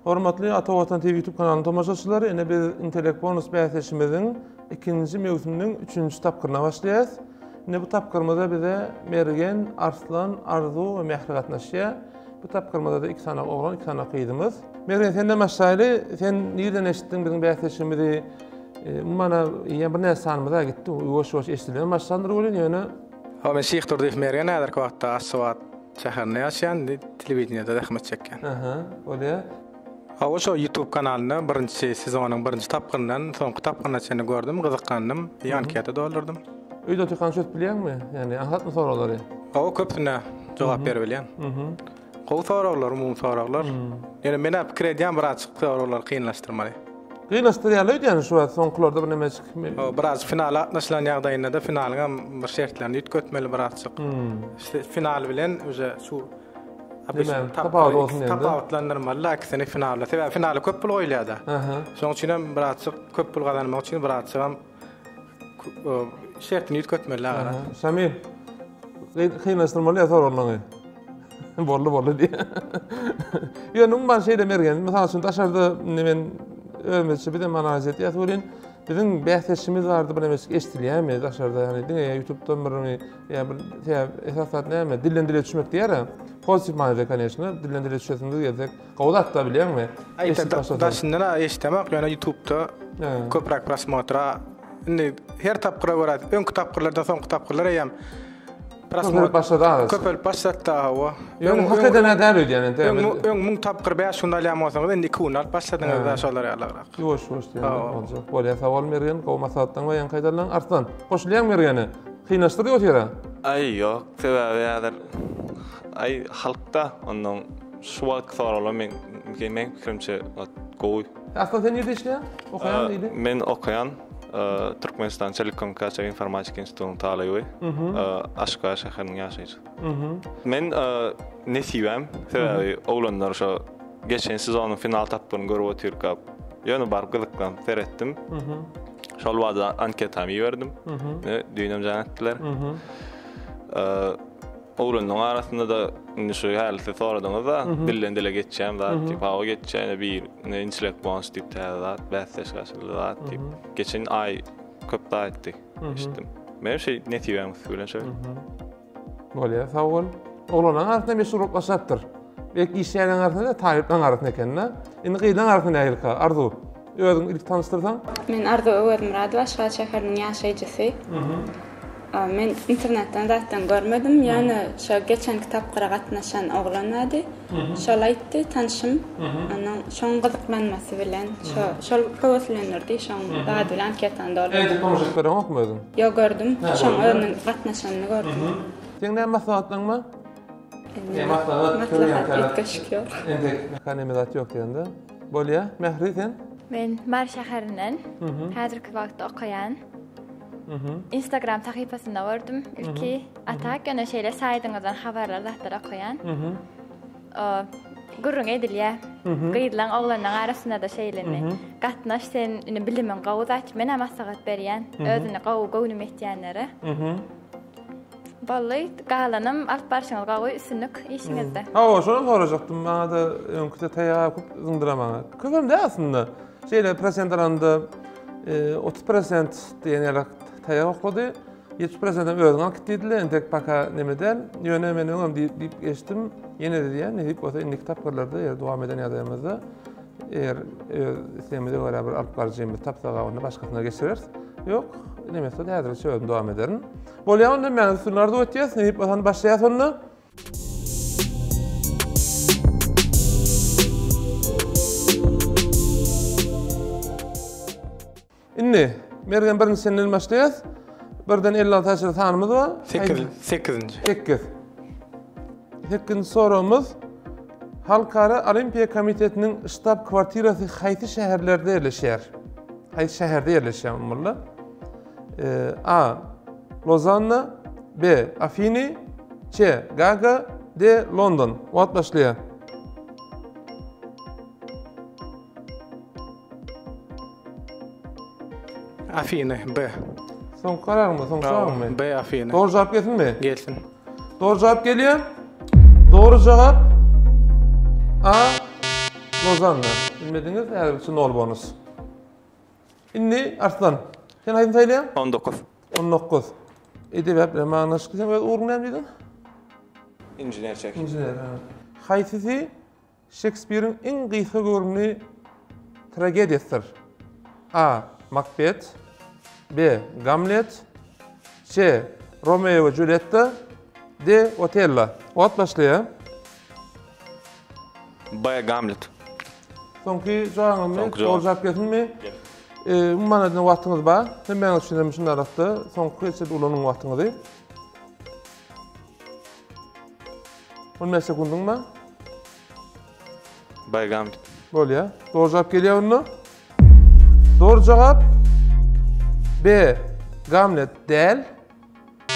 Hormatly Ata Watan TV YouTube kanalynyň tomaşaçylary, ine biz Intellekt Bonus bäsleşigimiziň ikinji möwsüminiň üçünji tapgyryna başlaýarys. Ine bu tapgyrymyzda bize Mergen, Arslan, Arzuw we Mähri gatnaşýar. Bu tapgyrymyzda-da iki sany oglan, iki sany gyzymyz. Mergen senden başlaýly. Sen nirden eşitdiň biziň bäsleşigimizi? Umuman, eýýäm birnäçe sanymyz-a gitdi. Ýuwaş-ýuwaş eşidilmän başlandyr welin, ýöne Hawa, men Şyhdurdyýew Mergen häzirki wagtda Aşgabat şäherinde ýaşaýan, indi telewideniýede zähmet çekýän. Aha, bolýar. Hawa, şo YouTube kanalynda birinji sezonyň birinji tapgyryndan soňky tapgyryna çenli gördüm, gyzyklandym, bir anketa doldurdym. Öýde otyrkaň çözüp bilýäňmi? Ýagny aňsatmy soraglary? Hawa, köpüsine jogap berip bilýän. Gowy soraglar, umumy soraglar. Ýöne men-ä pikir edýän birazjyk soraglary kynlaşdyrmaly. Kynlaşdyrýarlar öýdýän şu wagt soňkularda bir nemejik. Hawa, biraz finala gatnaşylan ýagdaýynda-da finalyň hem bir şertlerini üýtgetmeli birazjyk. Final bilen uje şu tapawut bolsun diýende. Tapawutlandyrmaly-da ikisini finalda. Sebäbi finala köp pul goýulýar-da. Şonuň üçin hem birazjyk köp pul gazanmak üçin birazjygam şertini üýtgetmeli agara. Şamil, kynlaşdyrmaly ýa soraglaryňy. Boldy boldy diýýär. Ýöne umuman şeýle Mergen, mysal üçin daşarda indi men özümizçe bizem analiz edýäs welin, biziň bäsdeşimiz barada bir nemejik eşidilýärmi daşarda, ýagny diňe ýa YouTube'dan birmi ýa bir sebäp esas zat näme? Dilden dile düşmek diýýär-ä. Pozitiv manyda, koneçno, dilden dile düşesimiz gelsek, gowy zat-da bilýäňmi? Eşidip başlasaň. Daşyndan-a eşidemok, ýöne YouTube'da köpräk prosmotra indi her tapgyra görä öňki tapgyrlardan soňky tapgyrlar eýýäm Köpelip başlady azajyk. Köpelip başlady hawa. Ýöne hak edene däl öýdýän indi. Öň öň 1000 tapgyr 5 günde alýan bolsaňyz indi 2 günde alyp başladyňyz da şolar ýalyrak. Ýuwaş ýuwaş diýen boljak. Bolýar sag bol Mergen gowy maslahatlaň we ýaňky aýdanlaň. Arslan goşulýaň Mergene. Kynlaşdyrdy otyra. Aý ýok sebäbi häzir aý halkda ondan şu wagtky soraglar men meň pikirimçe gowy. Arslan sen nirde işleýäň? Okaýaň diýdi. Men okaýan. Türkmenistan Telekommunikasiýa we informatika institutynyň talyby. Aşgabat şäheriniň ýaşaýjysy. Men nesibäm, sebäbi oglanlar şo geçen sezonyň final tapgyryny görüp otyrkap, ýöne baryp gyzyklanyp seretdim. Şol bada anketamy iberdim. Düýnem jaň etdiler. Oglanlaryň arasynda-da indi şu häli siz soradyňyz-da, dilden dile geçýän zat diýip, hawa geçýän ine bir ine intelekt bonus diýip täze zat, bäsdeş açyldy zat diýip. Geçen aý köp zat aýtdy, eşitdim. Menem şeý nesibämiň üsti bilen şeý. Bolýar, sag bol. Oglanlaryň arasynda meşhur bolup başlapdyr. Belki işleýänleriň arasynda, talyplaryň arasynda eken-de. Indi gyzlaryň arasynda nähilika, Arzuw? Özüňi ilki tanyşdyrsaň. Men Arzuw Öwezmyradowa, Aşgabat şäheriniň ýaşaýjysy. Men internetden zatdan görmedim, ýöne şo geçenki tapgyra gatnaşan oglan bardy. Şol aýtdy, tanşym. Onuň şoň gyzyklanmasy bilen, şo şol höweslendirdi, şoň zady bilen anketany doldurdym. Entek tomaşa edip göreňokmy özüň? Ýok, gördüm. Şoň özüniň gatnaşanyny gördüm. Seň näme maslahatlaň bar? Ne maslahat? Maslahat üýtgeşik ýok. Entek näme zat ýok diýende. Bolýa. Mähri sen? Men Mary şäherinden. Häzirki wagtda okaýan. Instagram sahypasynda gördüm ilki. A tak ýöne şeýle saýdyňyzdan habarlar zatlar okaýan. Gürrüň edilýär. Gyzlaň oglanlaň arasynda-da şeýle indi. Gatnaş sen indi bilimiň gowy zat. Menem maslahat berýän. Özüni gowy göwnüm ýetýänlere. Boldy, galanam alyp barşyňyz gowy, üstünlik işiňizde. Hawa, şonam sorajakdym. Maňa-da öňküde taýaga köp zyňdylar maňa. Köpem däl aslynda. Şeýle prosent alanda 30 prosent diýen ýaly taýak oklady. 70 prosentem özüň alyp git diýdiler. Entek paka neme däl. Ýöne men öňem diýip geçdim. Ýene-de diýýän, nesip bolsa indiki tapgyrlarda eger dowam eden ýagdaýymyzda Eger öz islegimize görä bir alyp baryjymyzy tapsak, onda başgasyna geçireris. Ýok, nemesi häzirlikçe özüm dowam ederin. Bolýar onda men üstünlik arzuw etýäs. Nesip bolsa başlaýas onda. Indi Mergen birinji senden başlaýas. Birden 56 çenli sanymyz bar. 8, 8-nji. 8. 8-nji soragymyz Halkara Olimpiýa komitetiniň ştab kwartirasy haýsy şäherlerde ýerleşýär? Haýsy şäherde ýerleşýär mulla? A. Lozanna, B. Afini, C. Gaga, D. London. Wagt başlaýar. Afiny, B. Soňky kararyňmy, soňky jogabyňmy? B, Afiny. Dogry jogap gelsinmi? Gelsin. Dogry jogap gelýär. Dogry jogap A. Rozanna. Bilmediňiz, häzirlikçe nol bonus. Indi Arslan, sen haýsyny saýlaýaň? 19. 19. Edebiýat bilen baglanyşykly sen öz ugruň näme diýdiň? Inženerçilik. Inžener, ha. Haýsysy Şekspiriň iň gysga göwrümli tragediýasydyr? A. Makbet B. Gamlet C. Romeo we Juletta D. Otello Wagt başlaýar. B. Gamlet. Soňky jogabyňyzmy? Dogry jogap gelsinmi? Umuman aýdanda wagtyňyz bar. Hemmäňiz üçin hem şundan arasda soňky geçip ulanyň wagtyňyzy. 15 sekundyň bar. B. Gamlet. Bolýar. Dogry jogap gelýär onda. Dogry jogap B. Gamlet däl.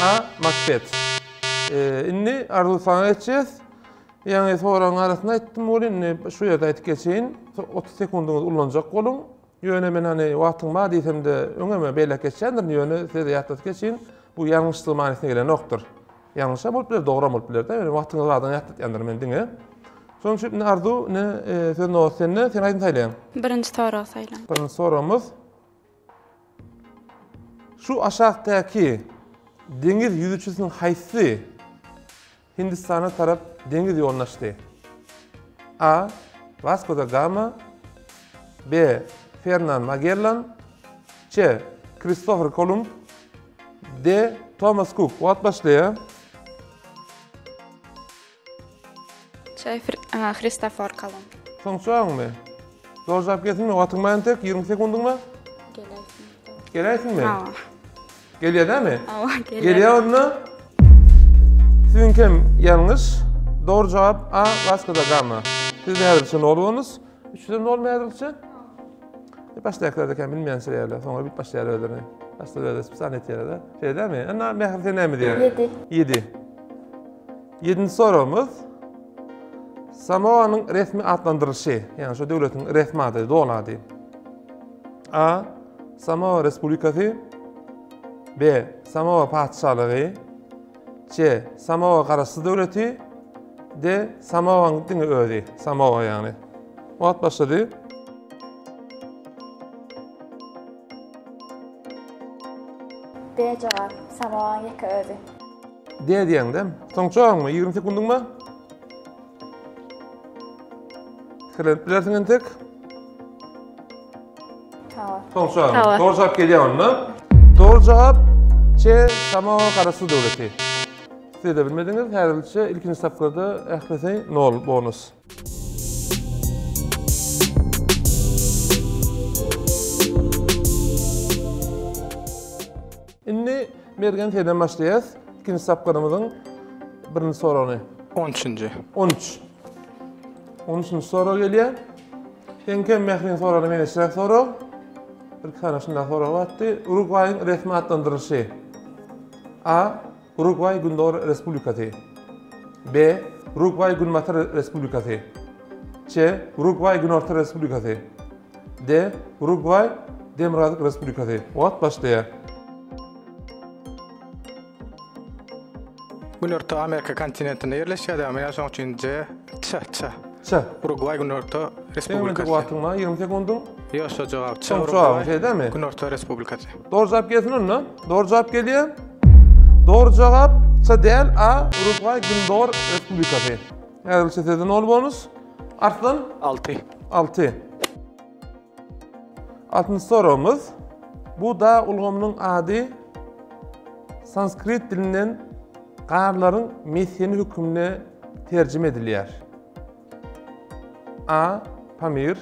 A. Makbet. Indi Arzuw saňa geçýäs. Ýaňy soragyň arasynda aýtdym welin, indi şu ýerde aýdyp geçeýin. 30 sekundyňyzy ulanjak boluň. Ýöne men hany wagtyň bar diýsem-de, öňem beýläk geçýändirin, ýöne size ýatladyp geçeýin, bu ýalňyşlygy manysyna gelenokdyr. Ýalňyşam bolup biler, dogram bolup biler-de, ýöne wagtyňyz bardygyny ýatlatýandyryn men diňe. Şonuň üçin indi Arzuw, ine, söz nobat sende, sen haýsyny saýlaýaň? Birinji soragy saýlan. Birinji soragymyz. Şu aşakdaky deňiz ýüzüçisiniň haýsysy Hindistana tarap deňiz ýoluny açdy? A. Wasko da Gama B. Fernan Magellan C. Kristofer Kolumb D. Tomas Kuk Wagt başlaýar. C. Hristofor Kolumb. Soňky jogabyňmy? Dogry jogap gelsinmi? Wagtyň bar entek, 20 sekundyň bar. Geläýsin. Geläýsinmi? Hawa. Gelýär dämi? Hawa, gelýär. Gelýär onda. Siziňkem ýalňyş. Dogry jogap A. Vasco da Gama. Sizde häzirlikçe nol bonus. Üçüsem nolmy häzirlikçe? E, başdakylar da kän bilmeýän şeýle. Soňra bilip başlaýar özlerini. Başda özleri spesialny etýärler. Şeýle dämi? Ynha, Mähri sen näme diýýäň? Ýedi. Ýedi. Ýedinji soragymyz. Samoanyň resmi atlandyrylyşy, ýagny şu döwletiň resmi ady, doly ady. A. Samoa Respublikasy B. Samoa Patyşalygy C. Samoa Garaşsyz döwleti D. Samoanyň diňe özi, Samoa ýagny. Wagt başlady. D jogap, Samoanyň ýeke özi. D diýeňde. Soň jogabyňmy? 20 sekundyň bar. Pikirlenip bilersiň entek. Hawa. Soň jogap. Hawa. Dogry jogap gelýär onda. Dogry jogap C. Samoa Garaşsyz döwleti. Siz-de bilmediňiz. Häzirlikçe ilkinji tapgyrda ählisi nol bonus. Indi Mergen senden başlaýas. Ikinji tapgyrymyzyň birinji soragyny. On üçünji. 13. 13-nji sorag gelýär. Seňkem Mähriň soragyna meňzeşräk sorag. Bir sany şundan sorag bardy. Urugwaýyň resmi atlandyrylyşy. A. Urugwaý Gündogar Respublikasy. B. Urugwaý Günbatar Respublikasy. C. Urugwaý Günorta Respublikasy. D. Urugwaý Demirgazyk Respublikasy. Wagt başlaýar. Günorta Amerika kontinentinde ýerleşýär dämi? Ýa şoň üçin C, Ç, Ç. Ç. Urugwaý Günorta Respublikasy. Wagtyň bar, 20 sekundyň. Ýok, şo jogap. Ç. Urugwaý dämi? Günorta Respublikasy. Dogry jogap gelsin onda. Dogry jogap gelýär. Dogry jogap Ç däl, A. Urugwaý Gündogar Respublikasy. Häzirlikçe sizde nol bonus. Arslan? 6. 6. Altynjy soragymyz. Bu dag ulgamynyň ady sanskrit dilinden garlaryň mesgeni hökmünde terjime edilýär. A. Pamir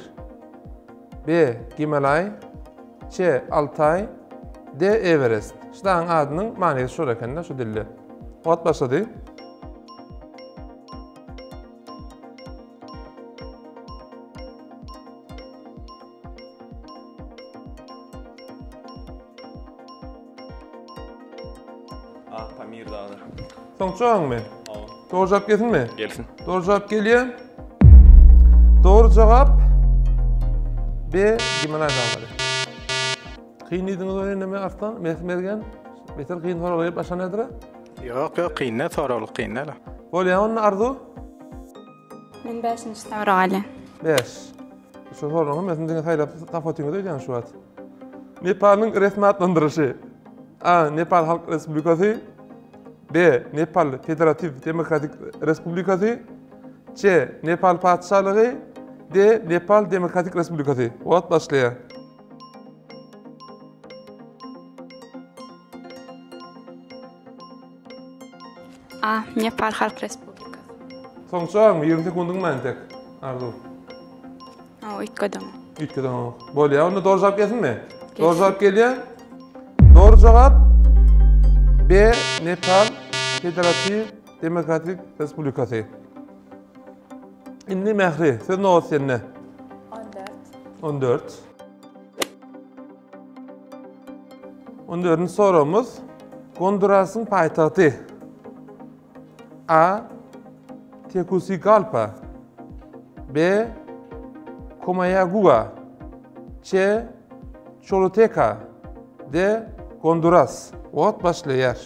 B. Gimalaý C. Altaý D. Ewerest. Şu dagyň adynyň manysy şol eken-de şu dilde. Wagt başlady. A. Pamir dagy. Soňky jogabyňmy? Hawa. Dogry jogap gelsinmi? Gelsin. Dogry jogap gelýär. Dogry jogap B. Gimalaý daglary. Kyn diýdiňiz ony neme Arslan, Mergen? Beter kyn sorag gelip başlan nädire? Ýok, ýok, kyn däl, soraglyk kyn däl. Bolýar onda Arzuw? Men bäşinji sorag alýan. 5. Şu soraglaryň hemmesini diňe saýlap tapyp otyňyz öýdýän şu wagt. Nepalyň resmi atlandyryşy. A. Nepal Halk Respublikasy. B. Nepal Federatiw Demokratik Respublikasy. C. Nepal Patyşalygy. D. Nepal Demokratik Respublikasy. Wagt başlaýar. A. Nepal Halk Respublikasy. Soňky jogabyňmy? 20 sekundyň bar entek. Arzuw. Hawa, üýtgedemok. Üýtgedemok. Bolýar, onda dogry jogap gelsinmi? Dogry jogap gelýär. Dogry jogap B. Nepal Federatiw Demokratik Respublikasy. Indi Mähri, söz nobat sende. 14. 14. 14-nji soragymyz Gondurasyň paýtagty. A. Tekusigalpa B. Komaýagua C. Çoloteka D. Gonduras Wagt başlaýar.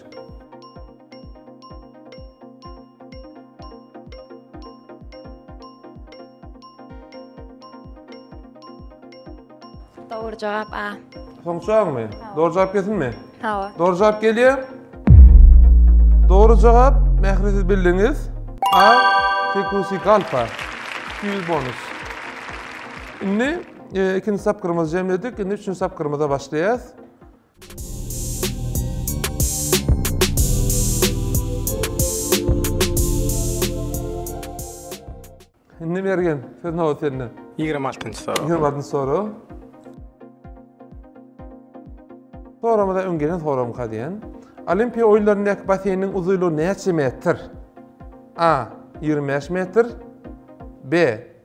Dogry jogap A. Soňky jogabyňmy? Dogry jogap gelsinmi? Hawa. Dogry jogap gelýär. Dogry jogap Mähri siz bildiňiz. A. Tegucigalpa. 200 bonus. Indi e, ikinji tapgyrymyzy jemledik. Indi üçünji tapgyrymyza başlaýas. Indi Mergen, söz nobat sende. 26-njy sorag. 26-njy sorag. Soragymyza öň gelen soragymyka diýen. Olimpiýa oýunlaryndaky basseýniň uzynlygy näçe metr? A. 25 metr. B.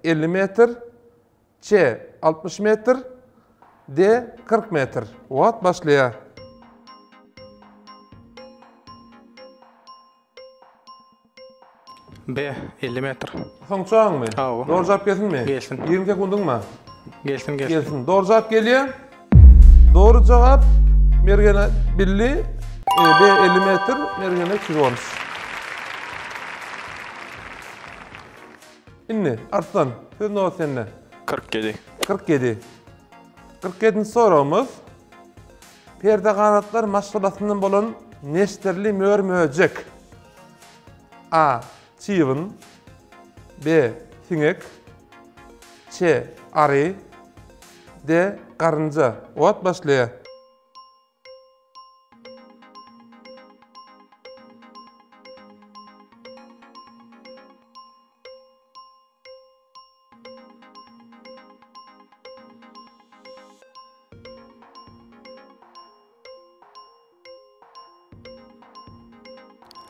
50 metr. C. 60 metr. D. 40 metr. Wagt başlaýar. B. 50 metr. Soň çagyňmy? Hawa. Dogry jogap gelsinmi? Gelsin. 20 sekundyň bar. Gelsin, gelsin. Gelsin. Dogry jogap gelýär. Dogry jogap Mergene bildi. E, B 50 metr, Mergene 213. Indi Arslan, söz nobat sende. 47. 47. 47-nji soragymyz. Perdeganatlar maşgalasyndan bolan neşterli mör-möjek. A. Çybyn B. Siňek C. Ary D. Garynja Wagt başlaýar.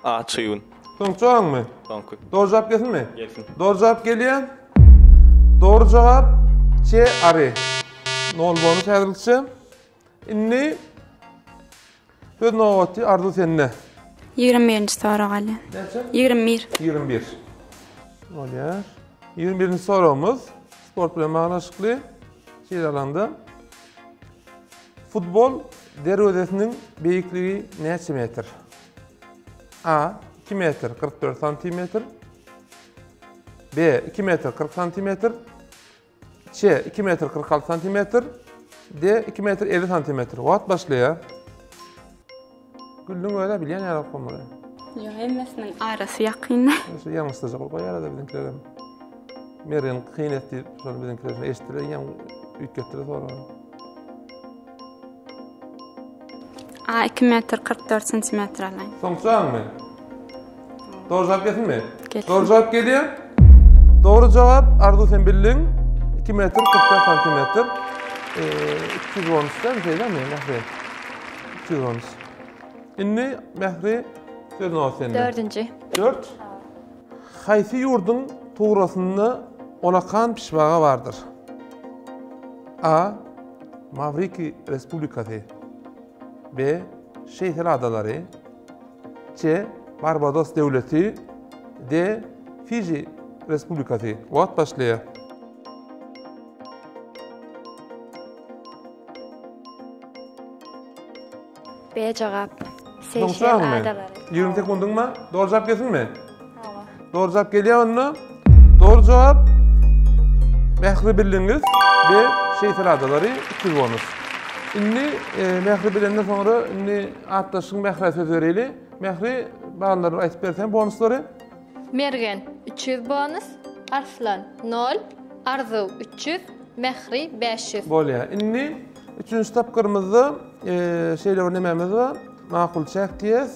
A çyýun. Soňky jogabyňmy? Soňky. Dogry jogap gelsinmi? Gelsin. Dogry jogap gelýär. Dogry jogap C ary. Nol bonus häzirlikçe. Indi söz nobaty Arzuw sende. 21-nji sorag alýan. Näçe? 21. 21. Bolýar. 21-nji soragymyz sport bilen baglanyşykly. Şeýle alanda futbol derwezesiniň beýikligi näçe metr? A. 2 metr 44 santimetr. B. 2 metr 40 santimetr. C. 2 metr 46 santimetr. D. 2 metr 50 santimetr. Wagt başlaýar. Güldüň öyle bilýän ýaly bolmaly. Ýok, hemmesiniň arasy ýakyn. Şu ýalňyşlajak bolup goýar-da biziňkilerem. Mergen kyn et diýip, şony biziňkiler şony eşitdiler, ýaň üýtgetdiler soragyny. A 2 metr 44 santimetr alaýyn. Soňky jaňmy? Dogry jogap gelsinmi? Gelsin. Dogry jogap gelýär. Dogry jogap Arzuw sen bildiň. 2 metr 44 santimetr. Ee, 213 däl şeýlemi Mähri? 213. Indi Mähri söz nobat sende. Dördünji. 4. Haýsy ýurduň tugrasynda olakan pyşbaga bardyr? A. Mawriki Respublikasy. B. Şeýsel adalary. C. Barbados döwleti. D. Fiji Respublikasy. Wagt başlaýar. B jogap. Seýşel adalary. 20 sekundyň bar. Dogry jogap gelsinmi? Hawa. Dogry jogap gelýär onda. Dogry jogap. Mähri bildiňiz we Şeýtel adalary 300 bonus. Indi Mähri bilenden soňra indi atdaşyň Mährä söz bereli. Mähri ballary aýtyp berseň bonuslary. Mergen 300 bonus, Arslan 0, Arzuw 300, Mähri 500. Bolýar. Indi üçünji tapgyrymyzda şeýle bir nemämiz bar. Makul çäk diýýäs.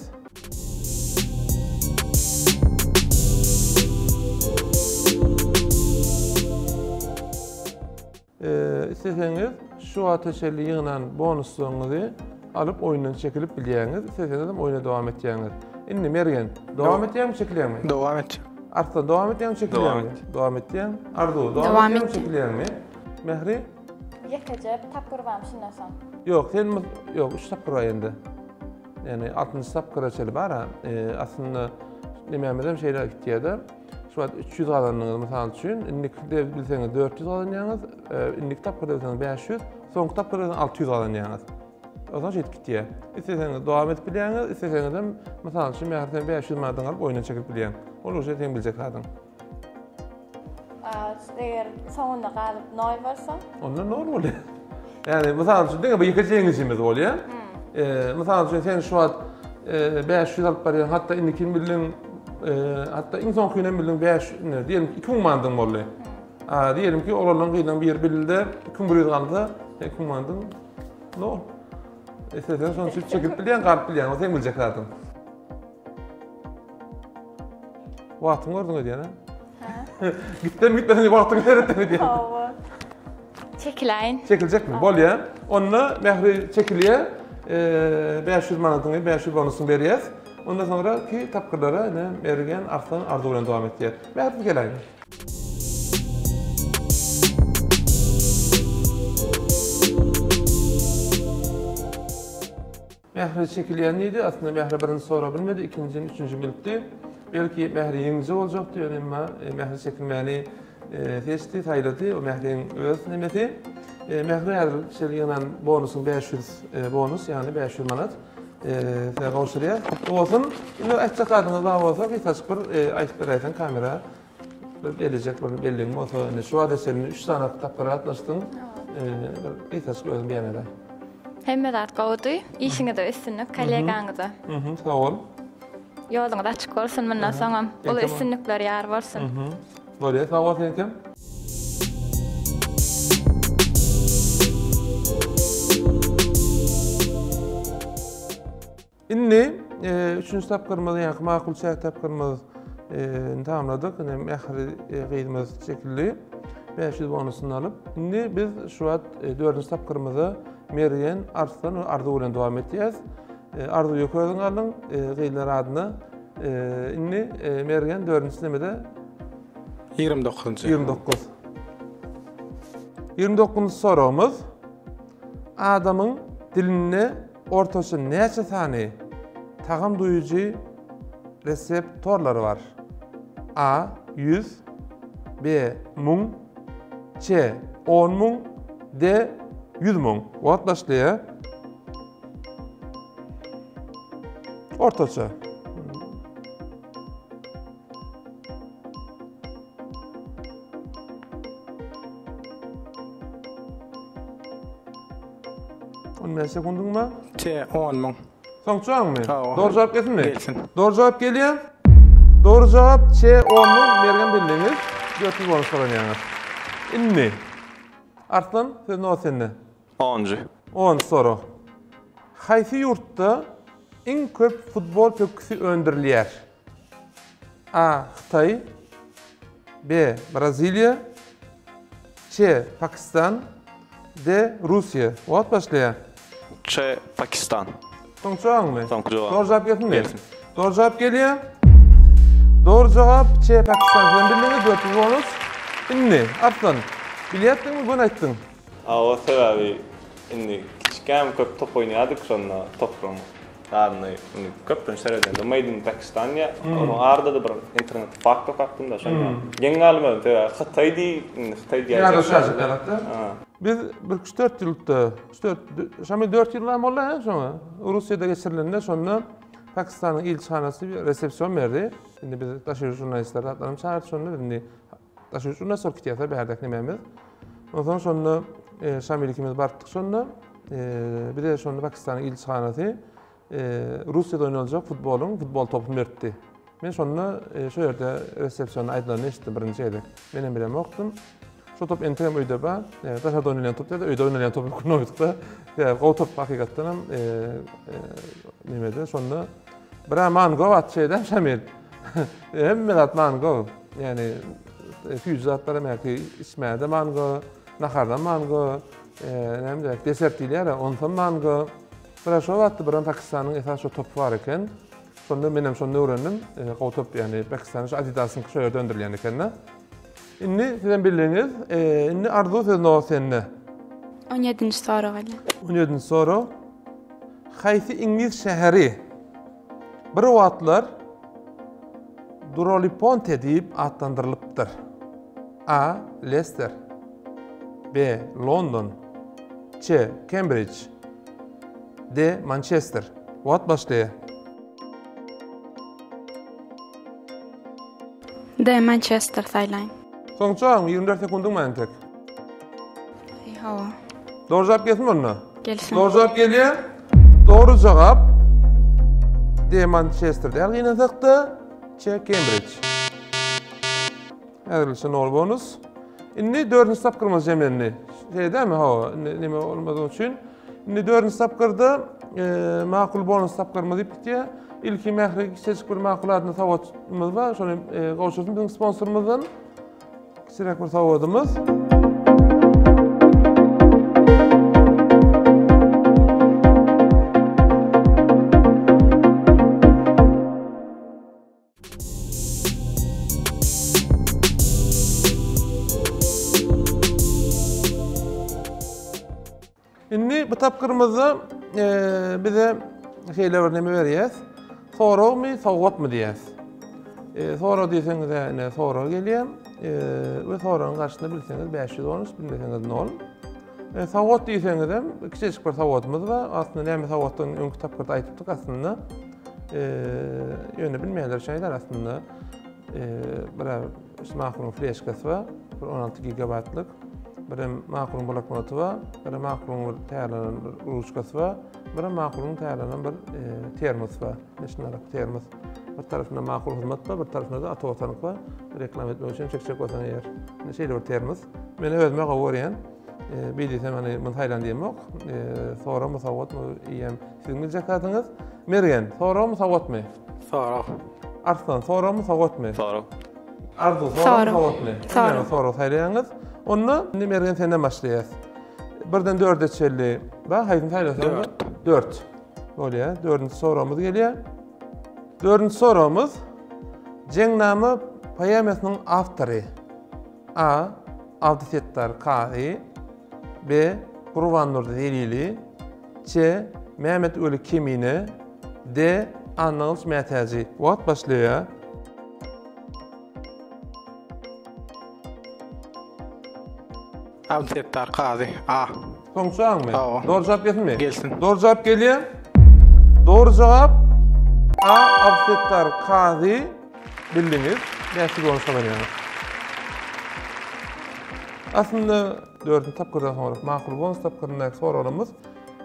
Isleseňiz şu wagta çenli ýygnan bonuslaryňyzy alyp oýundan çekilip bilýäňiz. Isleseňiz hem oýna dowam etýäňiz. Indi Mergen, dowam etýäňmi, çekilýäňmi? Dowam etjek. Arslan dowam etýäňmi, çekilýäňmi? Dowam etýäň. Arzuw, dowam etýäňmi, çekilýäňmi? Mähri? Ýekeje tapgyr barmy şundan soň? Ýok, sen ýok, üç tapgyr bar indi. Ýani altynjy tapgyra çenli bar-a. Aslynda nemämizem şeýle gitýär-de. Şu wagt 300 gazandyňyz mysal üçin, indiki de bilseňiz 400 gazanýaňyz, indiki tapgyrda bilseňiz 500, soňky tapgyrda bilseňiz 600 gazanýaňyz. Onsoň şeýdip gitýär. Isleseňiz dowam edip bilýäňiz, isleseňizem mysal üçin Mähri sen 500 manadyňy alyp oýundan çekilip bilýäň. Ol uje seň biljek zadyň. Eger soňunda galyp nol bolsa? Onda nol bolýar. Ýagny, mysal üçin, diňe bir ýekeje ýeňijimiz bolýar. Mysal üçin, sen şu wagt 500 alyp barýaň, hatda indikini bildiň, hatda iň soňkyny hem bildiň 5, diýelim, 2000 manadyň boldy. Diýelim ki, oglanlaryň gyzlaryň biri bildi, 2100 galsa, sen 2000 manadyň nol. Isleseň şony çekip bilýäň, galyp bilýäň, o seň biljek zadyň. Wagtyňy gördüň öýdýän, ha? Hä? Gitdem gitmesem wagtyňy seretdim öýdýän. Hawa. Çekiläýin. Çekiljekmi? Bolýar. Onda Mähri çekilýär. 500 manadyňy, 500 bonusyny berýäs. Ondan soňra ki tapgyrlara ine Mergen, Arslan, Arzuw bilen dowam etýär. Mähri siz geläýiň. Mähri çekilýän diýdi. Aslynda Mähri birinji soragy bilmedi, ikinjini, üçünjini bilipdi. Belki Mähri ýeňiji boljakdy, ýöne emma Mähri çekilmäni seçdi, saýlady. O Mähriň öz nemesi. Mähri häzir şeýle ýygnan bonusyň 500 bonus, ýagny 500 manat size gowşurýar. Gutly bolsun. Indi aýtjak zadyňyz bar bolsa, gysgajyk bir aýdyp beräýseň kamera. Bir belejek bir belligiň bolsa, indi şu wagta çenli 3 sany tapgyra gatnaşdyň. Bir gysgajyk özüň beýan edäý. Hemme zat gowudy. Işiňizde üstünlik, kollegaňyza. Mhm, sag bol. Ýoluňyz açyk bolsun mundan soňam. Uly üstünlikler ýar bolsun. Bolýar, sag bol seňkem. Indi üçünji tapgyrymyz, ýagny makul çäk tapgyrymyz tamamladyk. Indi Mähri gyzymyz çekildi. 500 bonusyny alyp. Indi biz şu wagt dördünji tapgyrymyza Mergen, Arslan we Arzuw bilen dowam etýäris. Arzuw ýeke özüň galdyň gyzlar adyna. Indi Mergen dördünji nemede? 29-njy. 29. 29-njy soragymyz. Adamyň dilinde ortaça näçe sany tagam duýujy reseptorlary bar? A. 100 B. Müň C. On müň D. 100 müň Wagt başlaýar. Ortaça. On bäş sekundyň bar. T, on müň. Soňky jogabyňmy? Hawa. Dogry jogap gelsinmi? Gelsin. Dogry jogap gelýär. Dogry jogap C, on müň. Mergen bildiňiz. 400 bonus gazanýaňyz. Indi. Arslan, söz nobat sende. Onunjy. Onunjy sorag. Haýsy ýurtda iň köp futbol pökgüsi öndürilýär? A. Hytaý B. Braziliýa C. Pakistan D. Russiýa Wagt başlaýar. C. Pakistan. Soňky jogabyňmy? Soňky jogabym. Dogry jogap gelsinmi? Gelsin. Dogry jogap gelýär. Dogry jogap C. Pakistan. Sizem bildiňiz, 400 bonus. Indi, Arslan, bilýärdiňmi, göni aýtdyň. Hawa, sebäbi indi kiçikäm köp top oýnaýardyk, şonda topragyň Zadyny indi köplenç seredende Made in Pakistan diýýär. Onuň arada-da bir internet fakt okapdym-da şonda. Geň galdym özüm sebäbi Hytaý diý, indi Hytaý diýýär. Ýa-da şaşyp ýaratdy. Biz bir üç dört ýylda, üç dört, Şamil dört ýyl barmy boldy hä şoňa? Russiýada geçirilende şonda Pakistanyň ilçihanasy bir resepsion berdi. Indi biz daşary ýurt žurnalistleri zatlaram çagyrdy şonda biz indi. Daşoguz žurnalist bolup gitýärse bärdäki nememiz. Onsoň şonda Şamil ikimiz barypdyk şonda. Bize şonda Pakistanyň ilçihanasy Russiýada oýnaljak futbolyň futbol topuny beripdi. Men şonda şo ýerde resepsionda aýdylanyny eşitdim birinji gezek. Menem bilemokdym. Şo top entegem öýde bar. Daşarda oýnalýan top däl-de, öýde oýnalýan top hökmünde oýnadyk-da. Sebäbi gowy top hakykatdan hem nemede şonda bir-ä mango at şeýdem Şamil. Hemme zat mango. Ýani süýji zatlar hem häki içmäde mango, nahardan mango, näme diýek, desert diýilýär-ä, onsoň mango. Bir-ä şo wagtda birem Pakistanyň esasy şo topy bar eken. Şonda menem şonda öwrendim. Gowy top ýani Pakistanyň şo Adidasyňky şo ýerde öndürilýän eken-de. Indi sizem bildiňiz. Indi Arzuw söz nobat sende. On ýedinji sorag gelýär. On ýedinji sorag. Haýsy iňlis şäheri bir wagtlar Duroliponte diýip atlandyrylypdyr? A. Lester B. London C. Kembrij D. Mançester Wagt başlaýar. D. Mançester saýlaýyn. Soňky jogabyň 24 sekundyň bar entek. Hawa. Dogry jogap gelsin onda. Gelsin. Dogry jogap gelýär. Dogry jogap D. Mançester däl gynansakda C. Kembrij. Häzirlikçe nol bonus. Indi dördünji tapgyrymyz jemlendi. Şeýle dälmi? Hawa, indi neme bolmadygy üçin. Indi dördünji tapgyrda e, makul bonus tapgyrymyz diýip gitýär. Ilki Mähri kiçijik bir makul adynda sowgatymyz bar. Şony e, gowşursyn biziň sponsorymyzdan. Kiçiräk bir sowgadymyz. Indi bu tapgyrymyzda e, bize şeýle bir neme berýäs. Soragmy, sowgatmy diýýäs. E, sorag diýseňiz, ine sorag gelýär. E, we soragyň garşysyna bilseňiz 500 bonus, bilmeseňiz 0. E, sowgat diýseňiz hem kiçijik bir sowgatymyz bar. Aslynda näme sowgatdygyny öňki tapgyrda aýdypdyk aslynda. E, ýöne bilmeýänler üçin aýdar aslynda. E, bir Makulyň fleşkasy bar, bir 16 gigabaytlyk. Birem Makulyň bloknoty bar, birem Makulyň bir täýerlenen bir ruçkasy bar, birem Makulyň täýerlenen bir termosy bar. Neşinarap termos. Bir tarapynda Makul hyzmat bar, bir tarapynda-da Ata Watanyk bar. Reklama etmek üçin çekjek bolsaň eger. Şeýle bir termos. Men özüme gowy görýän. Bir diýsem hani muny saýlan diýemok. Soragmy, sowgatmy eýýäm siziň biljek zadyňyz. Mergen, soragmy, sowgatmy? Sorag. Arslan, soragmy, sowgatmy? Sorag. Arzuw, soragmy, sowgatmy? Sorag. Sorag saýlaýaňyz. Onda indi Mergen senden başlaýas. Birden dörde çenli. Ba, haýsyny saýlasaň? Dört. Dört. Bolýar. Dördünji soragymyz gelýär. Dördünji soragymyz Jeňnama poemasynyň awtory. A. Abdysetdar Kazy B. Gurbandurdy Zelili C. Mämmetweli Kemine D. Annagylyç Mätäji Wagt başlaýar. Abdysetdar Kazy A. Soňky jogabyňmy? Hawa. Dogry jogap gelsinmi? Gelsin. Dogry jogap gelýär. Dogry jogap A. Abdysetdar Kazy Bildiňiz, 500 bonus gazanýaňyz. Aslynda dördünji tapgyrdan soňra makul bonus tapgyryndaky soraglarymyz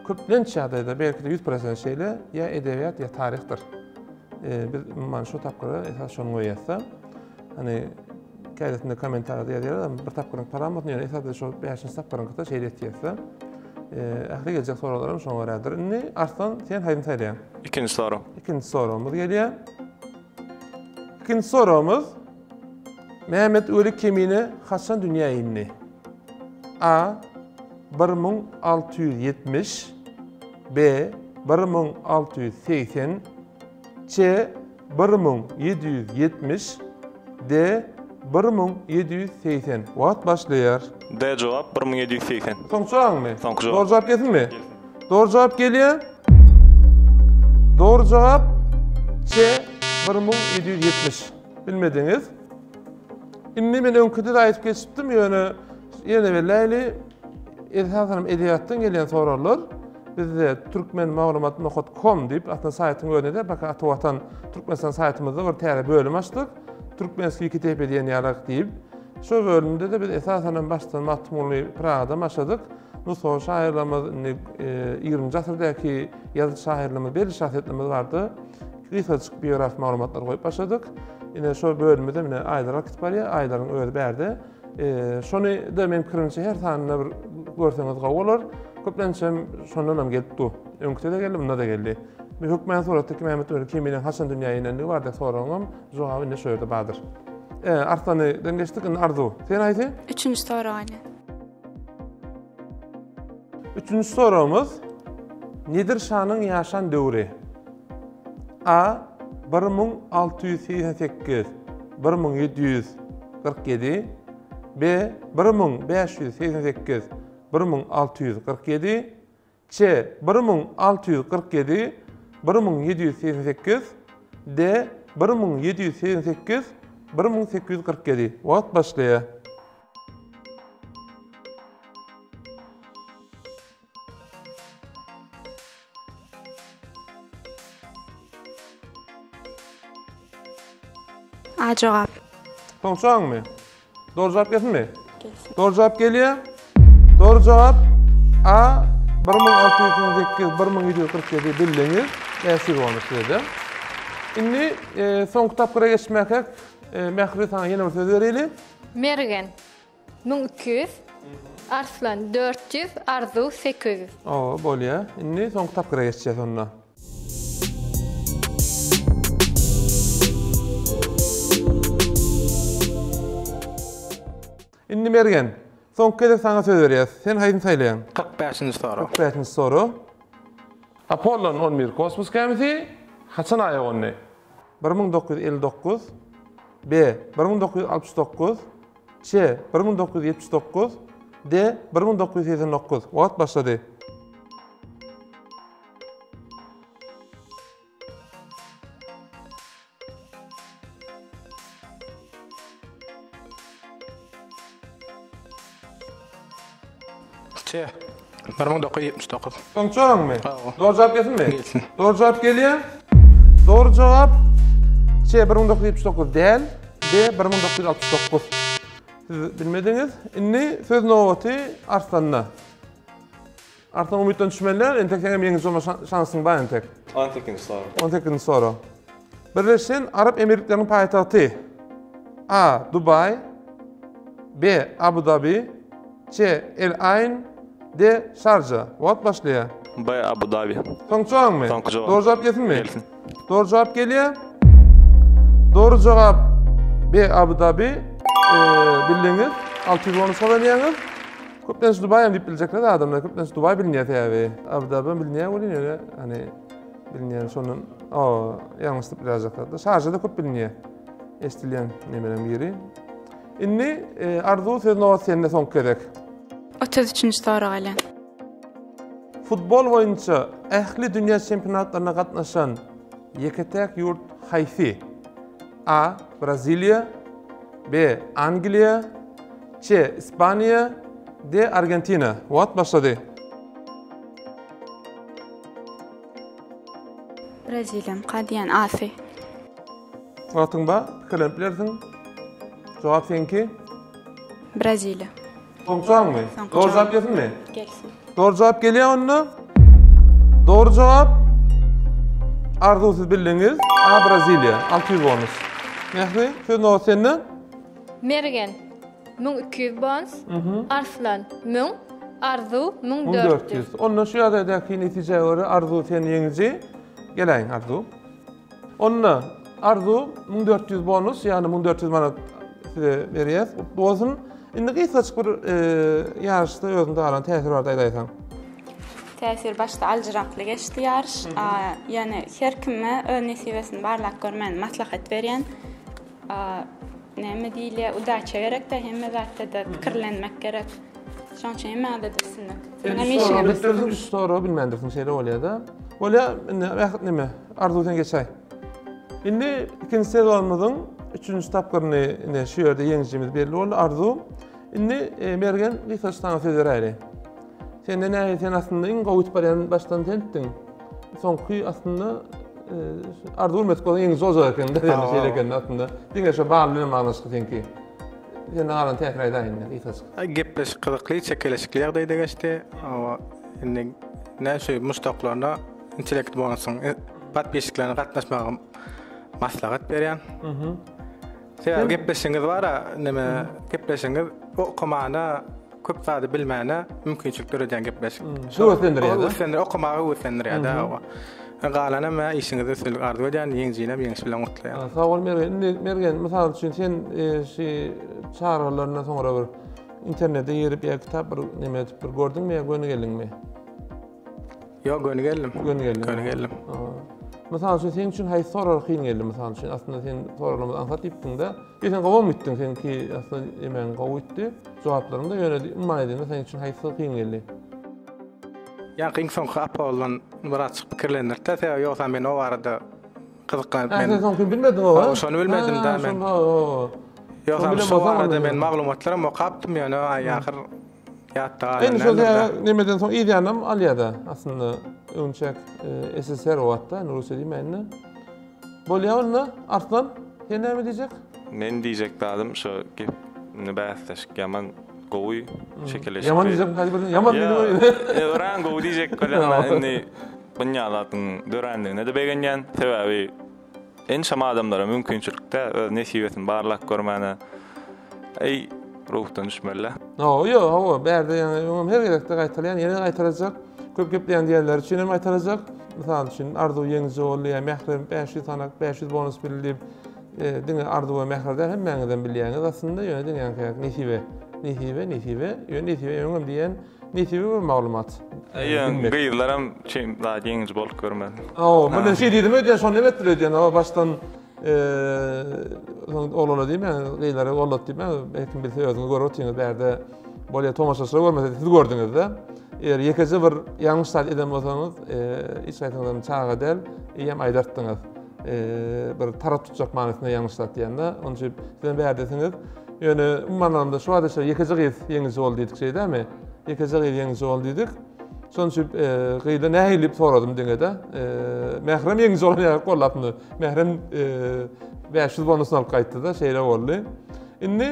köplenç ýagdaýda, belki-de 100% şeýle, ýa edebiýat, ýa taryhdyr. E, biz umuman şu tapgyra esas şony goýýasda. Hani kädesinde kommentariýada ýazýarlar, bir tapgyryň paramysyny, ýöne esasda şu 5-nji tapgyryňkyda şeýle etýäsde. E, ähli geljek soraglarym şoňa görädir. Indi Arslan, sen haýsyny saýlaýaň? Ikinji sorag. Ikinji soragymyz gelýär. Ikinji soragymyz Mehmet Weli Kemine haçan dünýä indi? A. 1670 B. 1680 C. 1770 D. 1780 Wagt başlaýar. D jogap 1780. Soňky jogabyňmy? Soňky jogap. Dogry jogap gelsinmi? Dogry jogap gelýär. Dogry jogap C 1770. Bilmediňiz. Indi men öňküde de aýdyp geçipdim, ýöne ýene belläýli. Esasan hem edebiýatdan gelýän soraglar bizde türkmen maglumat nokat kom diýip aslynda saýtyň özünde baka Ata Watan Türkmenistan saýtymyzda bir täze bölüm açdyk. Türkmenskiý kitebe diýen ýaly diýip. Şo bölümde-de biz esasanam başdan Magtymguly Pyragydan başladyk. Nusgawy şahyrlarymyz indi ýigriminji asyrdaky ýazyjy şahyrlarymyz belli şahsyýetlerimiz bardy. Gysgajyk biografik maglumatlary goýup başladyk. Ine şo bölümimizem ine Aýdar alyp gidip barýar. Aýdaryň özi bärde. Şony-da meň pikirimçe her sanynda bir görseňiz gowy bolar. Köplenç hem şondan hem gelip dur. Öňküde-de geldi, munda-da geldi. Bir hökmän suratdaky Mämmet Öwez Keminiň haçan dünýä inendigi barada soragyňam jogaby ine şu ýerde bardyr. Arslanydan geçdik, indi Arzuw. Sen haýsy? Üçünji sorag aýna. Üçünji soragymyz Nedir şanyň ýaşan döwri. A. 1688 1747 B. 1588 1647 C. 1647 1788 D. 1788 1847 Wagt başlaýar. A jogap. Soň soňmy? Dogry jogap gelsinmi? Gelsin. Dogry jogap gelýär. Dogry jogap A 1688 1747 bildiňiz. 500 bonus size. Indi e, soňky tapgyra geçmäkäk e, Mähri saňa ýene bir söz bereli. Mergen 1200, Arslan 400, Arzuw 800. O, bolýar. Indi soňky tapgyra geçeceğiz onda. Indi Mergen, soňky gezek saňa söz berýäs. Sen haýsyny saýlaýaň? 45-nji sorag. 45-nji sorag. Apollon 11 kosmos gämisi haçan Aýa gondy? 1959, B. 1969, C. 1979, D. 1989. Wagt başlady. C. 1979. Soňky jogabyňmy? Hawa. Dogry jogap gelsinmi? Gelsin. Dogry jogap gelýär. Dogry jogap C 1979 däl, D 1969. Siz bilmediňiz. Indi söz nobaty Arslanda. Arslan umytdan düşmeli däl, entek seňem ýeňiji bolma şansyň bar entek. 18-nji sorag. 18-nji sorag. Birleşen Arap Emirlikleriniň paýtagty A. Dubaý B. Abu Dabi C. El Aýn D. Şarja. Wagt başlaýar. B. Abu Dabi. Soňky jogabyňmy? Soňky jogap. Dogry jogap gelsinmi? Gelsin. Dogry jogap gelýär. Dogry jogap B. Abu Dabi. Bildiňiz. 600 bonus gazanýaňyz. Köplenç Dubaý hem diýip biljekler adamlar. Köplenç Dubaý bilinýär sebäbi. Abu Dabi bilinýär welin ýöne hani bilinýän şondan o ýalňyşdyp biläýjekler. Şarjada köp bilinýär. Eşidilýän nemeleriň biri. Indi e, Arzuw söz nobat sende soňky gezek. 33-nji sorag alýan. Futbol boýunça ähli dünýä çempionatlaryna gatnaşan ýeke-täk ýurt haýsy? A. Braziliýa B. Angliýa C. Ispaniýa D. Argentina Wagt başlady. Braziliýamyka diýen A-sy. Wagtyň bar, pikirlenip bilersiň. Jogap seňki. Braziliýa. Soňky jogabyňmy? Soňky Dogry jogap jogap. gelsinmi? Gelsin. Dogry jogap gelýär onda. Dogry jogap Arzuw siz bildiňiz. A Braziliýa 600 bonus. Mähri, söz nobat sende. Mergen 1200 bonus, Arslan 1000, Arzuw 1400. 1400. Onda şu ýagdaýdaky netijä görä Arzuw sen ýeňiji. Geläýiň Arzuw. Onda Arzuw 1400 bonus, ýagny 1400 manat size berýäs. Gutly bolsun. Indi gysgajyk bir ýaryşda özüňde galan täsir barada aýdaýsaň. Täsir başda aljyrakly geçdi ýaryş. Ýöne her kime öz nesibesini barlap görmäni maslahat berýän. Näme diýilýär, udaça gerek-de, hemme zatda-da pikirlenmek gerek. Şonuň üçin hemmäňize-de üstünlik. Siziň hem işiňizde üstünlik. Üç soragy bilmändirsiň, şeýle bolýar-da. Bolýar, indi ähli neme, Arzuw sen geçäý. Indi ikinji sezonymyzyň üçünji tapgyryny ine şu ýerde ýeňijimiz belli boldy, Arzuw. Indi e, Mergen gysgaça saňa söz beräýli. Sende nähili sen aslynda iň gowy gidip barýan başdan sendiň. Soňky aslynda e, Arzuw bilmedik bolsa ýeňiji boljak eken-de, şeýle eken aslynda. Diňe şo bal bilen baglanyşykly seňki. Senden galan täsir aýdaý indi gysgajyk. Gepleşik gyzykly, çekeleşikli ýagdaýda geçdi. Hawa, indi näme şu muşdaklaryna intellekt bonusyň podpisçiklerine gatnaşmagy maslahat berýän. Sebäbi gepleşigiňiz bar-a, neme gepleşigiňiz okamana, köp zady bilmäne mümkinçilik döredýän gepleşik. Höweslendirýär-de. Höweslendirýär, okamaga höweslendirýär-de. Hawa. Galanam men işiňizde üstünlik arzuw edýän, ýeňijinem ýeňiş bilen gutlaýan. Sag bol Mergen. Indi Mergen, mysal üçin sen şu çagyrylaryndan soňra bir internete girip ýa kitap bir neme edip bir gördüňmi ýa göni geldiňmi? Ýok, göni geldim. Göni geldiň. Göni geldim. Mysal üçin seň üçin haýsy sorag kyn geldi mysal üçin? Aslynda sen soraglarymyz aňsat diýipdiň-de. Ýa sen gowam gitdiň, seňki aslynda emegiň gowy gitdi. Jogaplaryň-da ýöne umuman aýdanda seň üçin haýsy kyn geldi? Ýaňky iň soňky Apollon birazjyk pikirlendirdi-de, sebäbi ýogsam men o barada gyzyklanyp men. Sen soňkyny bilmediň o? Hawa, şony bilmedim-dä men. Ýogsam şo barada men maglumatlaram okapdym, ýöne aý ahyr ýatda galan Indi şol nemeden soň yz ýanynam alýar-da, aslynda öňçäk SSR o wagtda, indi Russiýa diýmäýin-de. Bolýa onda, Arslan, sen näme diýjek? Men diýjek zadym şo gep indi bäsleşik ýaman gowy şekilleşikli. Ýaman diýjek haýsy bir ýaman diýdim. Ýa örän gowy diýjek bolýan men indi bunýa zadyň dörändigine-de begenýän. Sebäbi ençeme adamlara mümkinçilikde öz nesibesini barlap görmäne. Eý ruhdan düşmeli. Hawa, ýok, hawa, bärde ýaňy öňem her gezekde gaýtalaýan, ýene gaýtalajak. Köp gepleýän diýenler üçin hem gaýtalajak. Mysal üçin, Arzuw ýeňiji boldy ýa Mährem 500 sanak, 500 bonus bildi diýip, diňe Arzuw we Mähri däl, hemmäňizem bilýäňiz aslynda, ýöne diňe ýaňky Nesibe, Nesibe, Nesibe, ýöne Nesibe öňem diýen, Nesibe bir maglumat. Ýöne gyzlaram çem zat ýeňiji bolup görmedi. Hawa, men şeý diýdim öýdýän, şony hem etdiler öýdýän, hawa, başdan Soň oglana diýmän, gyzlara gollat diýmän, her kim bilse özüňiz görüp otyňyz bärde. Bolýa tomaşaçylar görmese siz gördüňiz-de. Eger ýekeje bir ýalňyş zat eden bolsaňyz, hiç haýsyňyzam çaga däl, eýýäm aýdartdyňyz. Bir tarap tutjak manysynda ýalňyş zat diýende, onuň üçin sizem bärdesiňiz. Ýöne umuman alanda şu wagta çenli ýekeje gyz ýeňiji boldy diýdik şeýdämi? Ýekeje gyz ýeňiji boldy diýdik. Şonuň üçin gyzda nähili diýip soradym diňe-de. Mährem ýeňiji bolan ýaly gollapmy? Mährem 500 bonusyny alyp gaýtdy-da, şeýle boldy. Indi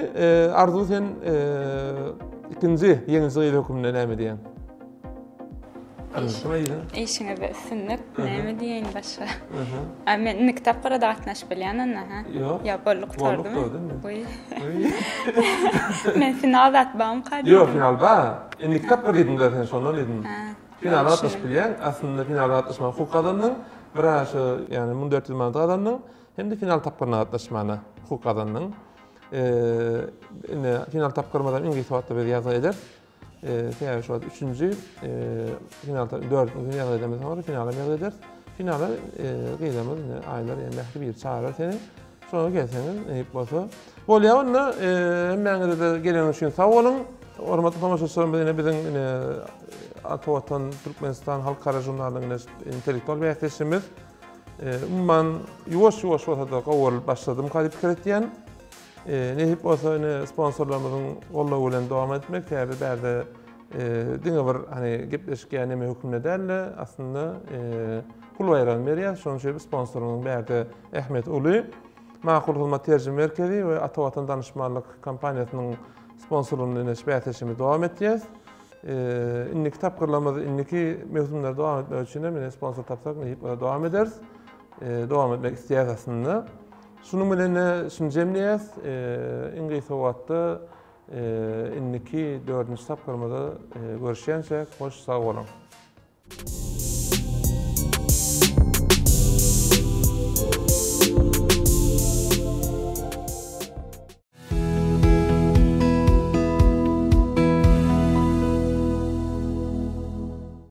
Arzuw sen ikinji ýeňiji gyz hökmünde näme diýýäň? Işiňizde üstünlik. Näme diýeýin başga? A men indiki tapgyra-da gatnaşyp bilýän onda, ha? Ýok. Ýa boldy gutardymy? Boldy gutardy. Men final zat barmyka diýdim. Ýok, final bar. Indiki tapgyr diýdim-de sen şondan diýdim. Finala gatnaşyp bilýäň. Aslynda finala gatnaşmaga hukuk gazandyň. Bir aşa, ýagny 1400 manat gazandyň. Hem-de final tapgyryna gatnaşmana hukuk gazandyň. Indi final tapgyrymyzam iň gysga wagtda biz ýazgy ederis. Sebäbi şu wagt üçünji final dördünji ýazgy edemizden soňra finalam ýazgy ederis. Finala gyzlarymyz indi Aýlar ýa Mähri biri çagyrar seni. Şoňa gelseňiz nesip bolsa. Bolýar onda hemmäňize-de geleniňiz üçin sag boluň. Hormatly tomaşaçylarymyz ine biziň ine Ata Watan Türkmenistan halkara žurnalynyň ine intellektual bäsdeşimiz. Umuman ýuwaş-ýuwaş bolsa-da gowurylyp başladymyka diýip pikir etýän. Nesip bolsa ine sponsorlarymyzyň goldawy bilen dowam etmek, sebäbi bärde diňe bir hani gepleşik ýa neme hökmünde däl-de, aslynda pul baýragyny berýär. Şonuň üçin sponsorymyzyň bärde ähmiýeti uly. Makul Hyzmat terjime merkezi we Ata Watan danyşmanlyk kompaniýasynyň sponsorlygynda ine şu bäsleşigimizi dowam etýäs. Indiki tapgyrlarymyz, indiki möwsümler dowam etmek üçin hem ine sponsor tapsak nesip bolsa dowam ederis. Dowam etmek isleýäs aslynda. Şunuň bilen-de şuny jemleýäs. Iň gysga wagtda indiki dördünji tapgyrymyzda görüşýänçäk hoş sag boluň.